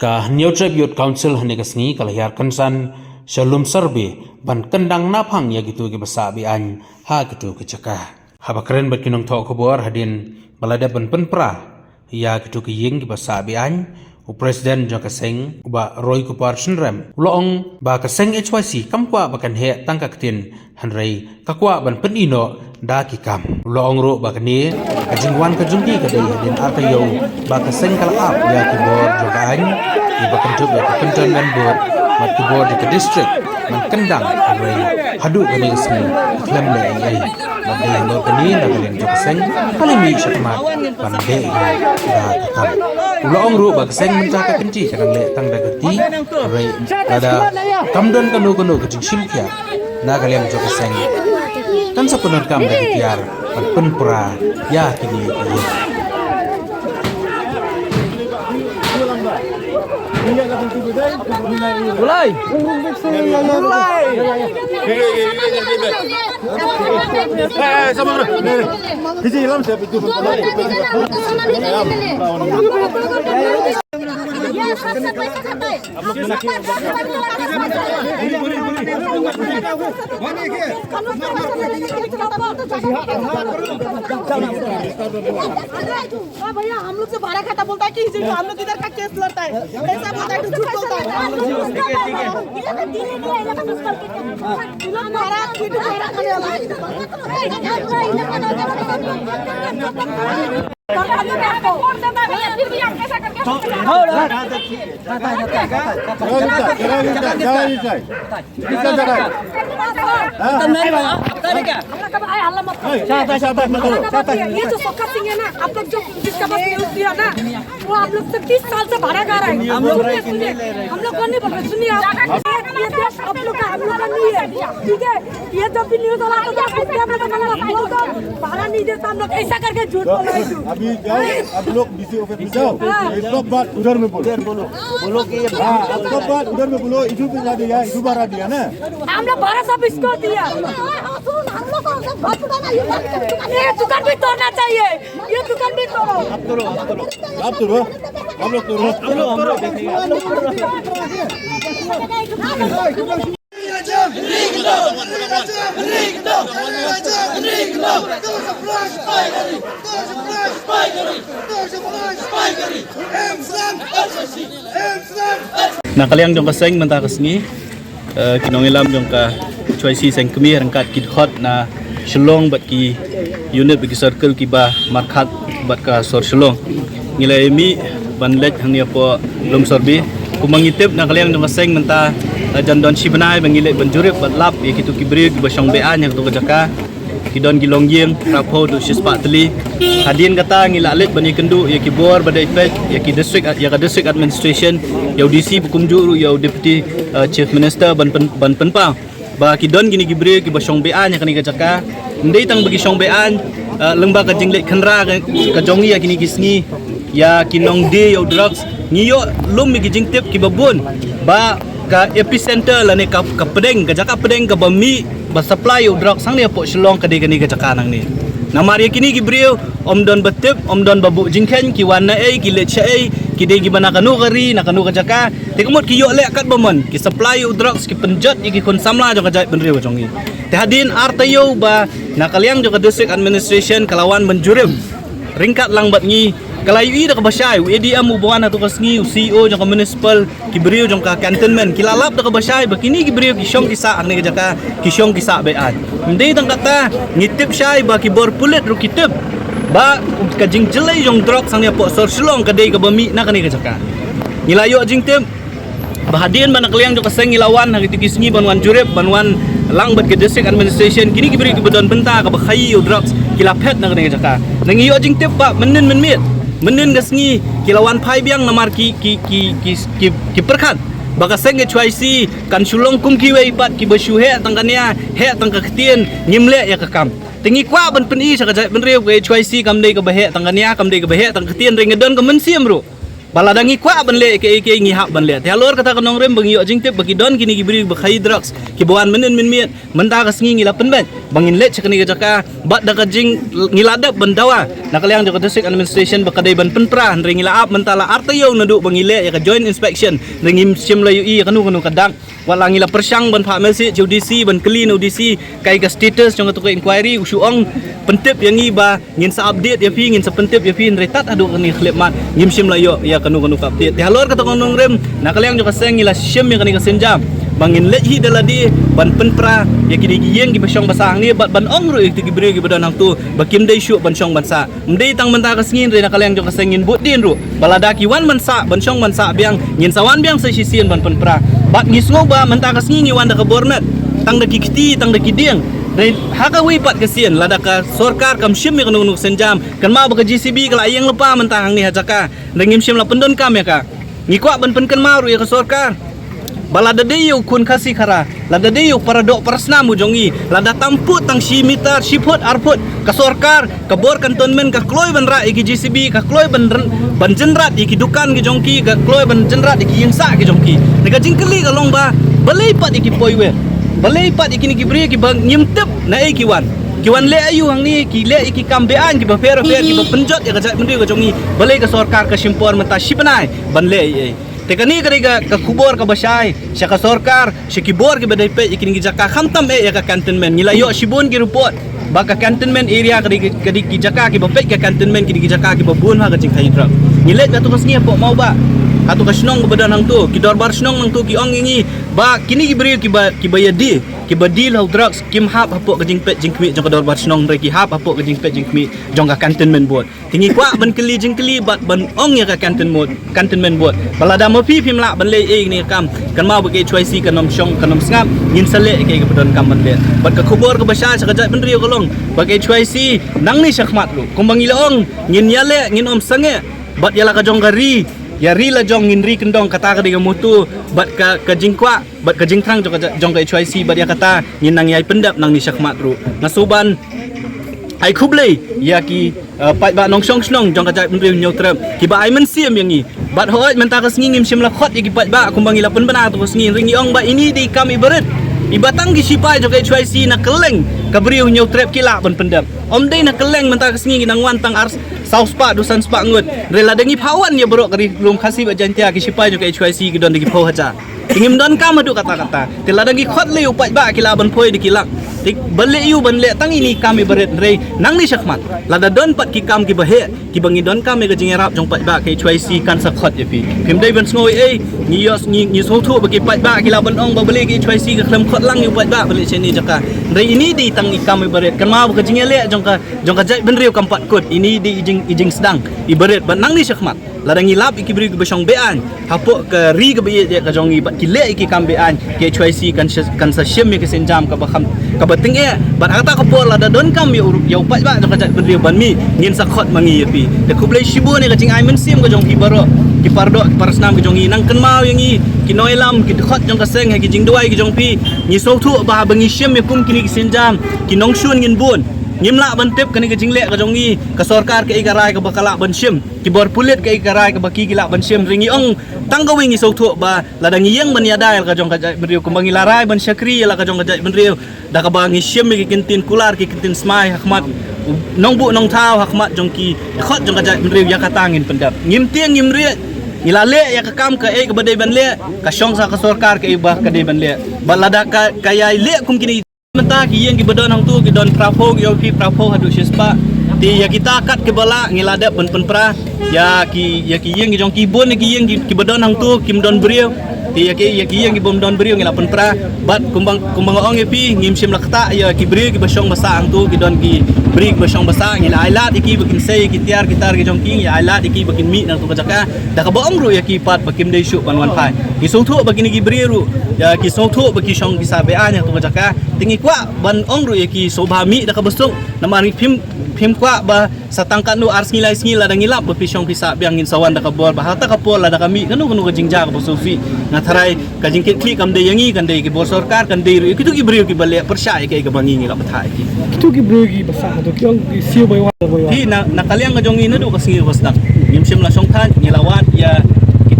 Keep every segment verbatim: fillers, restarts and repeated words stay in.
Ka Hynñiewtrep Youth Council hynne ka sngi ka la hiar kynsan sha Lumsorbe ban kyndang naphang ïa kito kiba sah be-aiñ ha kito ki jaka. Haba kren bad ki nongthoh khubor hadien ba la dep ban pynpra ïa kito ki ïing kiba sah be-aiñ, u president jong ka seng, u Bah Roy Kupar Synrem, u la ong ba ka seng H Y C kam kwah ba kan heh tang ka ktien, hynrei ka kwah ban pyni noh da ki kam. U la ong ruh ba kane ka jingwan ka jong ki ka dei hadien ar taïew ba ka seng ka la ap ïa ki bor jong ka aiñ, kiba kynthup ïa ka cantonment board bad ki bor jong ka district, ban kyndang, hynrei haduh kane ka sngi ka khlem leh ei ei. Bad dei halor kane na ka liang jong ka seng ka la mih shakhmat ban beh ïa ka kam. U la ong ruh ba ka seng mynta ka kynti ka dang leh tang da ka kti, hynrei lada kam don kano kano ka jingshim khia na ka liang jong ka seng, kan sa pyndonkam da ki tiar ban pynpra ïa kine ki ïing. हाँ भैया, हम लोग से भाड़ा खाता बोलता है कि इसी को हम लोग इधर का केस लड़ता है, ऐसा बोलता है, तो झूठ बोलता है। भाड़ा, भाड़ा खाने वाला है। ये जो सोखा सिंह है ना, आप लोग जो जिसका पास न्यूज़ दिया ना, वो आप लोग से तीस साल से भाड़ा खा रहा है। हम लोग, सुनिए, सुनिए, हम लोग को नहीं बोल रहे, सुनिए आप, ये देश आप लोग का, हम लोग का नहीं है, ठीक है? ये जब भी न्यूज़ वाला आता था, कुत्ते में तो हम लोग बोल दो, भाड़ा नहीं देता, हम लोग ऐसा करके झूठ बोल रहे हैं। अभी जाओ, आप लोग डीसी ऑफिस में जाओ, ये सब बात उधर में बोलो। बोलो कि ये हाँ, आप सब बात उधर में बोलो, इधर पे ला दिया, इधर बारह दिया ना। हम लोग बारह सौ बीस को दिया। ये दुकान भी तोड़ना चाहिए, ये दुकान भी तोड़ो। आप तोड़ो, आप तोड़ो, आप तोड़ो, आप लोग तोड़ो, आप लोग तोड़ो। Na ka liang jong ka seng mynta ka sngi, eh, ki nongïalam jong ka H Y C seng kmie ryngkat ki dkhot na Shillong bad ki unit bad ki circle kiba markhat bad ka sor Shillong, ngi la ïa mih ban leit hangne hapoh Lumsorbe. Kumba ngi tip na ka liang jong ka seng mynta, eh, jan don shi bnai ba ngi leit ban jurip bad lap ïa kito ki briew kiba shong be-aiñ ha kato ka jaka. Ki don ki longïing, khatphew haduh shispah tylli. Hadien kata ngi la leit ban ïakynduh ïa ki bor ba dei peit, ïa ki district, ïa ka district administration, ïa u D C bad kumjuh ruh ïa u Deputy, eh, Chief Minister ban pyn-, ban pynpaw ba ki don kine ki briew kiba shong be-aiñ ha kane ka jaka. Ym dei tang ba ki shong be-aiñ, eh, lyngba ka jingleit khynra ka, ka jong ngi ïa kine ki sngi ïa ki nongdie ïa u drugs, ngi ïoh lum ïa ki jingtip kiba bun ba ka epicenter lane ka, ka pdeng, ka jaka pdeng kaba mih ba supply ïa u drugs hangne hapoh Shillong ka dei kane ka jaka nangne. Namar ïa kine ki briew ym don ba tip, ym don ba buh jingkheiñ, ki wan na ei, ki leit sha ei, ki dei kiba na kano ka ri, na kano ka jaka. Te ka mut ki ïoh leh katba mon, ki supply ïa u drugs, ki pynjot ïa ki khun samla jong ka jaitbynriew jong ngi. Te hadien ar taïew ba na ka liang jong ka district administration ka la wan ban jurip ryngkat lang bad ngi, ka la ïohi da kaba shai, u A D M uba wan ha kato ka sngi, u C E O jong ka municipal, ki briew jong ka cantonment, ki la lap da kaba shai ba kine ki briew ki shong ki sah hangne ka jaka, ki shong ki sah be-aiñ. Ym dei tang kata, ngi tip shai ba ki bor pulit ruh ki tip ba ka jingjyllei jong drugs hangne hapoh sor Shillong ka dei kaba mih na kane ka jaka. Ngi la ïoh jingtip ba hadien ba na ka liang jong ka seng ngi la wan ha kito ki sngi ban wan jurip, ban wan lang bad ka district administration, kine ki briew kiba don bynta kaba khaïi ïa u drugs ki la phet na kane ka jaka. Ngi ïoh jingtip ba mynnin mynmiet, mynnin ka sngi ki la wan phai biang namar ki, ki, ki, ki, ki, ki pyrkhat ba ka seng H Y C kan shu long kum kiwei pat kiba shu heh tang ka nia, heh tang ka ktien, ngim leh ïa ka kam. Te ngi kwah ban pyni sha ka jaitbynriew, ka H Y C kam dei kaba heh tang ka nia, kam dei kaba heh tang ka ktien, hynrei nga don ka mynsiem ruh Ba lada ngi kwah ban leh ïa kaei kaei ngi hap ban leh. Te halor kata ka nongrim ba ngi ïoh jingtip ba ki don kine ki briew ba khaïi drugs, kiba wan mynnin mynmiet, mynta ka sngi ngi la pynbeit ba ngin leit sha kane ka jaka, bad da ka jing, ngi la dep ban dawa na ka liang jong ka District Administration ba ka dei ban pynpra, hynrei ngi la ap mynta la ar taïew naduh ba ngi leh ïa ka joint inspection, hynrei ngim shym la ïohi ïa kano kano ka dak. Wat la ngi la pyrshang ban phah message sha u D C, ban kylli na u D C kaei ka status jong kata ka inquiry, u shu ong pyntip ïa ngi ba ngin sa update ïa phi, ngin sa pyntip ïa phi, hynrei tad haduh kane ka khyllipmat ngim shym la ïoh ïa kano kano ka update. Te halor kata ka nongrim, na ka liang jong ka seng ngi la shim ïa kane ka sienjam ba ngin leit hi da lade ban pynpra ïa kine ki ïing kiba shong ba sah hangne, bad ban ong ruh ïa kito ki briew kiba don hangto ba kim dei shuh ban shong ban sah. Ym dei tang mynta ka sngi, hynrei na ka liang jong ka seng ngin bud dien ruh ba lada ki wan ban sah, ban shong ban sah biang, ngin sa wan biang sa shisien ban pynpra. Bad ngi sngew ba mynta ka sngi ngi wan da ka bor met, tang da ki kti, tang da ki dieng. Hynrei ha kawei pat ka sien, lada ka sorkar kam shim ïa kano kano ka sienjam, kynmaw ba ka J C B ka la ïeng lypa mynta hangne ha jaka, hynrei ngim shym la pyndonkam ïa ka. Ngi kwah ban pynkynmaw ruh ïa ka sorkar ba lada dei ïa u khun Khasi Khara, lada dei ïa u para doh para snam u jong ngi, lada tam pud tang shi mitar, shi phut, ar phut, ka sorkar, ka bor cantonment ka kloi ban rah ïa ki J C B, ka kloi ban ryn-, ban jynrat ïa ki dukan ki jong ki, ka kloi ban jynrat ïa ki ïing sah ki jong ki. Te ka jingkylli ka long ba balei pat ïa ki poiwei, balei pat ïa kine ki briew kiba ngim tip naei ki wan, ki wan leh aïu hangne, ki leh ïa ki kam beaiñ kiba pher bapher, kiba pynjot ïa ka jaitbynriew ka jong ngi, balei ka sorkar ka shim por mynta shi bnai ban leh ei ei. Te kane ka dei ka, ka khubor kaba shai sha ka sorkar, sha ki bor kiba dei peit ïa kine ki jaka, khamtam eh ïa ka cantonment. Ngi la ïoh shibun ki report ba ka cantonment area ka dei, ka dei ki jaka kiba peit ka cantonment, kine ki jaka kiba bun ha ka jingkhaïi drug. Ngi leit hato ka sngi hapoh Mawbah, hato ka shnong kaba don hangto, ki dorbar shnong hangto ki ong ïa ngi ba kine ki briew kiba, kiba ïa deal, kiba deal ha u drugs, kim hap hapoh ka jingpeit jingkhmih jong ka dorbar shnong, hynrei ki hap hapoh ka jingpeit jingkhmih jong ka cantonment board. Te ngi kwah ban kylli jingkylli bad ban ong ïa ka cantonment, cantonment board ba lada ma phi phim lah ban leh ei ei kane ka kam, kynmaw ba ka H Y C kan ym shong, kan ym sngap, ngin sa leh ïa kaei kaba donkam ban leh. Bad ka khubor kaba shai sha ka jaitbynriew ka long ba ka H Y C nangne shakhmat ruh, kumba ngi la ong, ngin ïaleh, ngin ym sangeh bad ïa la ka jong ka ri, ïa ri la jong, ngin ri kyndong, kata ka dei ka motto bad ka, ka jingkwah bad ka jingthrang jong ka, jong ka H Y C, bad ïa kata ngin nang ïai pyndep nangne shakhmat ruh. Nga sngewbha ban ai khublei ïa ki, uh, paidbah nongshong shnong jong ka jaitbynriew Hynñiewtrep kiba ai mynsiem ïa ngi. Bad hooid mynta ka sngi ngim shym la khot ïa ki paidbah kumba ngi la pynbna hato ka sngi, hynrei ngi ong ba ine i dei i kam iba rit iba tang ki shipai jong ka H Y C na kylleng ka briew Hynñiewtrep ki lah ban pyndep. Ym dei na kylleng, mynta ka sngi ki nang wan tang ar, saw spah, du san spah ngut. Hynrei lada ngi phah wan ïa baroh ka ri lum Khasi bad Jaiñtia, ki shipai jong ka H Y C ki don da ki phew hajar. Te ngim donkam haduh katta katta. Te lada ngi khot lei u paidbah ki lah ban poi da ki lak. Te ba leh aïu ban leh tang ine i kam iba rit, hynrei nangne shakhmat lada don pat ki kam kiba heh kiba ngi donkam ïa ka jingïarap jong paidbah, ka H Y C kan sa khot ïa phi. Phim dei ban sngew ei ei, ngi ïoh, ngi, ngi sngewthuh ba ki paidbah ki lah ban ong ba balei ka H Y C ka khlem khot lang ïa u paidbah ba leit sha ine i jaka. Hynrei ine i dei tang i kam iba rit, kynmaw ba ka jingïaleh jong ka, jong ka jaitbynriew kam pat kut. Ine i dei i jing, i jingsdang iba rit. Bad nangne shakhmat lada ngi lap ïa ki briew kiba shong beaiñ hapoh ka ri kaba ïeit ka jong ngi bad ki leh ïa ki kam beaiñ, ka H Y C kan sa, kan sa shim ïa ka sienjam kaba kham, kaba tyngeh. Bad ha kata ka por lada donkam ïa u, ïa u paidbah jong ka jaitbynriew ban mih, ngin sa khot ma ngi ïa phi. Te khublei shibun ïa ka jingai mynsiem ka jong phi baroh, ki paradoh, ki parasnam ka jong ngi. Nang kynmaw ïa ngi ki nongïalam, ki dkhot jong ka seng ha ki jingduwai ki jong phi. Ngi sngewthuh ba haba ngi shim ïa kum kine ki sienjam, ki nongshun ngin bun. Ngim lah ban tip kane ka jingleh ka jong ngi, ka sorkar kaei ka rai kaba ka lah ban shim, ki bor pulit kaei ka rai kaba ki, ki lah ban shim. Hynrei ngi ong tang kawei, ngi sngewthuh ba lada ngi ïeng ban ïada ïa la ka jong ka jaitbynriew, kumba ngi la rai ban shakri ïa la ka jong ka jaitbynriew da kaba ngi shim ïa ki kyntien kular, ki kyntien smai ha khmat u nongbuh nongthaw, ha khmat jong ki dkhot jong ka jaitbynriew, ïa kata ngin pyndep. Ngim tieng ngim rieh, ngi la leh ïa ka kam kaei kaba dei ban leh, ka shong sha ka sorkar kaei ba ka dei ban leh. Bad lada ka, ka ïai leh kum kine mynta, ki ïing kiba don hangto ki don phra phew, ïoh phi phra phew haduh shispah. Te ïa kita kat kiba lah ngi la dep ban pynpra. Ïa ki, ïa ki ïing ki jong ki bun, ïa ki ïing ki, kiba don hangto kim don briew. Te ïa ki, ïa ki ïing kibym don briew ngi la pynpra. Bad kumba, kumba nga ong ïa phi, ngim shym la ktah ïa ki briew kiba shong ba sah hangto, ki don ki briew kiba shong ba sah, ngi la ai lad ïa ki ba kin sei ïa ki tiar ki tar ki jong ki, ngi ai lad ïa ki ba kin mih na kato ka jaka da kaba ong ruh ïa ki pat ba kim dei shuh ban wan phai. Ki sngewthuh ba kine ki briew ruh, ïa, ki sngewthuh ba ki shong ki sah beaiñ ha kato ka jaka. Te ngi kwah ban ong ruh ïa ki sngewbha mih da kaba suk. Namar ngi phim, phim kwah ba sa tang katno ar sngi lai sngi lada ngi lap ba phi shong phi sah biang, ngin sa wan da ka bor ba ha kata ka por lada ka mih kano kano ka jingjia kaba sngewsih, nga tharai ka jingkitkhlieh kam dei ïa ngi, kan dei ki bor sorkar, kan dei ruh ïa kito ki briew kiba leh pyrshah ïa kaei kaba ngi, ngi la bthah ïa ki. Kito ki briew kiba sah hato ki ong ki siew bai wan bai wan. Phi, na, na ka liang ka jong ngi naduh ka sngi kaba sdang ngim shym la shongthait, ngi la wad ïa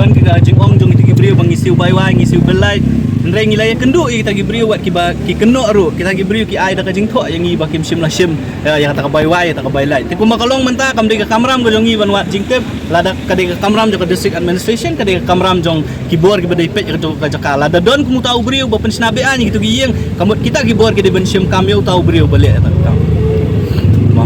Don ki ka jingong jong kita ki briew ba ngi siew bai wai, ngi siew bill light. Hynrei ngi la ïa kynduh ïa kita ki briew wat kiba ki kynnoh ruh, kita ki briew ki ai da ka jingthoh ïa ngi ba kim shym la shim ïa, ïa kata ka bai wai, ïa kata ka bai light. Te kumba ka long mynta kam dei ka kamram ka jong ngi ban wad jingtip, lada ka dei ka kamram jong ka district administration, ka dei ka kamram jong ki bor kiba dei peit ïa ka jong ka jaka. Lada don kum uta u briew ba pynshna beaiñ ïa kito ki ïing, ka mut kita ki bor ki dei ban shim kam ïa uta u briew ba leh ïa kata ka kam. Mo.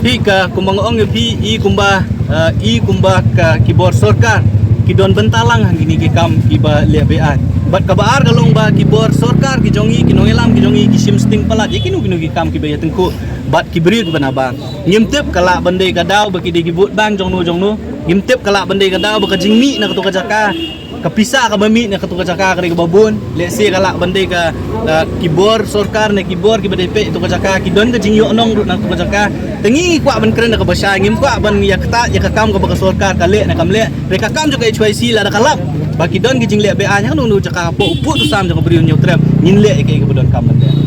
Phi ka kumba nga ong ïa phi, i kumba, eh, i kumba ka ki bor sorkar ki don bynta lang ha kine ki kam kiba leh beaiñ. Bad kaba ar ka long ba ki bor sorkar ki jong ngi, ki nongïalam ki jong ngi ki shim sting palat ïa kino kino ki kam kiba ïa tyngkhuh bad ki briew kiba na bam. Ngim tip ka lah ban dei ka daw ba ki dei ki vote bank jong no jong no. Ngim tip ka lah ban dei ka daw ba ka jingmih na kato ka jaka, ka pisa kaba mih na kato ka jaka ka dei kaba bun. Lehse ka lah ban dei ka, ka ki bor sorkar ne ki bor kiba dei peit ïa kato ka jaka, ki don ka jingïohnong ruh na kato ka jaka. Te ngi kwah ban kren da kaba shai, ngim kwah ban ïa ktah ïa ka kam kaba ka sorkar ka leh ne kam leh. Te ka kam jong ka H Y C lada ka lap ba ki don ki jingleh beaiñ ha kano kano jaka hapoh u pud u sam jong ka Bri u Hynñiewtrep, ngin leh ïa kaei kaba donkam ban leh.